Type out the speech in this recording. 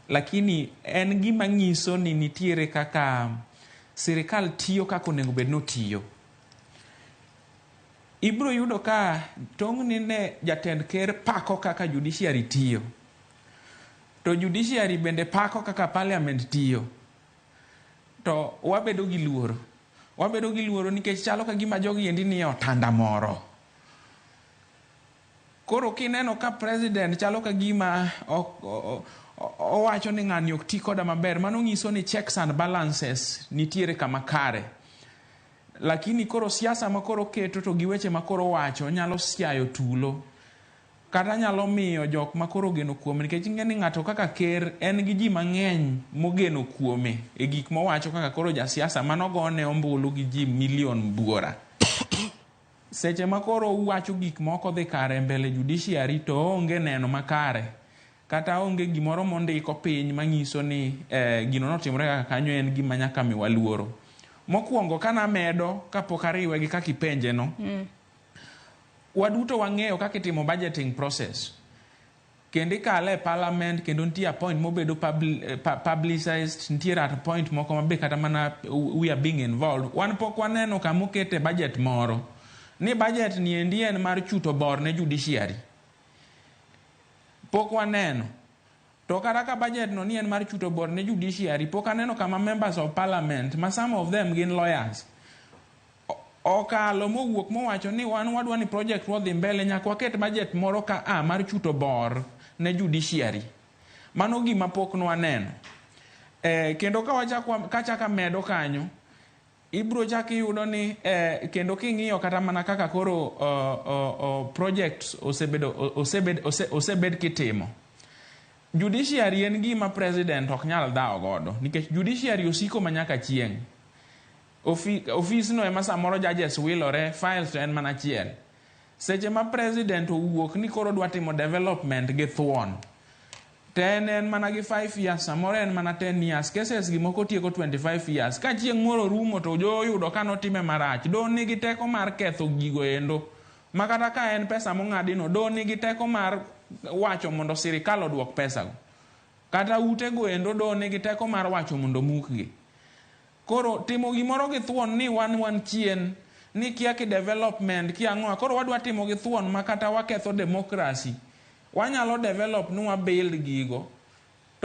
Lakini en gima nyiso ni nitiere kaka sirikal tiyo kaka onego bed ni otiyo. Ibiro yudo ka tong'ni ne jatend ker pako kaka judiciary tiyo. To judiciary bende pako kaka parliament tiyo. To wabedo gi luoro. Wabedo gi luoro nikech chalo ka gima jogi endi nie otanda moro. Koro kineno ka president chalo ka gima owacho ni ng'ani ok ti koda maber, mano nyiso ni checks and balances nitiere kama kare. Lakini koro siasa ma koro keto to gi weche ma koro wacho nyalo siayo tulo. Kata nyalo miyo jok ma koro ogeno kuome nikech ing'e ni ng'ato kaka ker en gi ji mang'eny mogeno kuome e gik mowacho kaka koro jasiasa manogone ombulu gi ji milion buora. Seche ma koro uwacho gik moko dhi kare e mbele judiciary to onge neno makare kata onge gimoro mondiko piny manyiso ni gino notimore kaka kanyo en gima nyaka miwa luoro. Mokwongo kanamedo kapok ariwe gi kaka ipenje no, waduto wang'eyo kaka itimo budgeting process. Kendo ikale e parliament kendo nitie a point mobedo publicized, nitiere at point moko mabe kata mana we are being involved. Wan pok waneno kama okete budget moro ni budget ni endi en mar chuto bor ne judiciary. Pok waneno. To kata ka budget no ni en mar chuto bor ne judiciary, pok aneno kama members of parliament ma some of them gin lawyers okalo mowuok mowacho ni wan wadwa ni project wadhi mbele nyaka waket budget moro ka a mar chuto bor ne judiciary. Mano gima pok nwaneno. Kendo ka wachak kachak amedo kanyo, ibro chak iyudo ni kendo king'iyo kata mana kaka koro projects osebedo osebed kitimo. Judiciary en gima president ok nyal dhawo godo nikech judiciary osiko manyaka chieng'. Ofis no ema samoro judges wilore, files to en mana achiel. Seche ma president owuok ni koro dwa timo development gi thuon, to en mana gi 5 years, samoro en mana 10 years, cases gi moko tieko 25 years. Ka chieng' moro orumo to jo oyudo ka notime marach, do nigi teko mar ketho gigo endo. Ma kata ka en pesa mong'adi no, do nigi teko mar wacho mondo sirikal oduok pesa go. Kata ute go endo do nigi teko mar wacho mondo omukgi. Koro timo gimoro gi thuon ni wan chien, ni kia ki development kia ang'o, koro wadwa timo gi thuon ma kata waketho democracy. Wanyalo develop ni wa build gigo,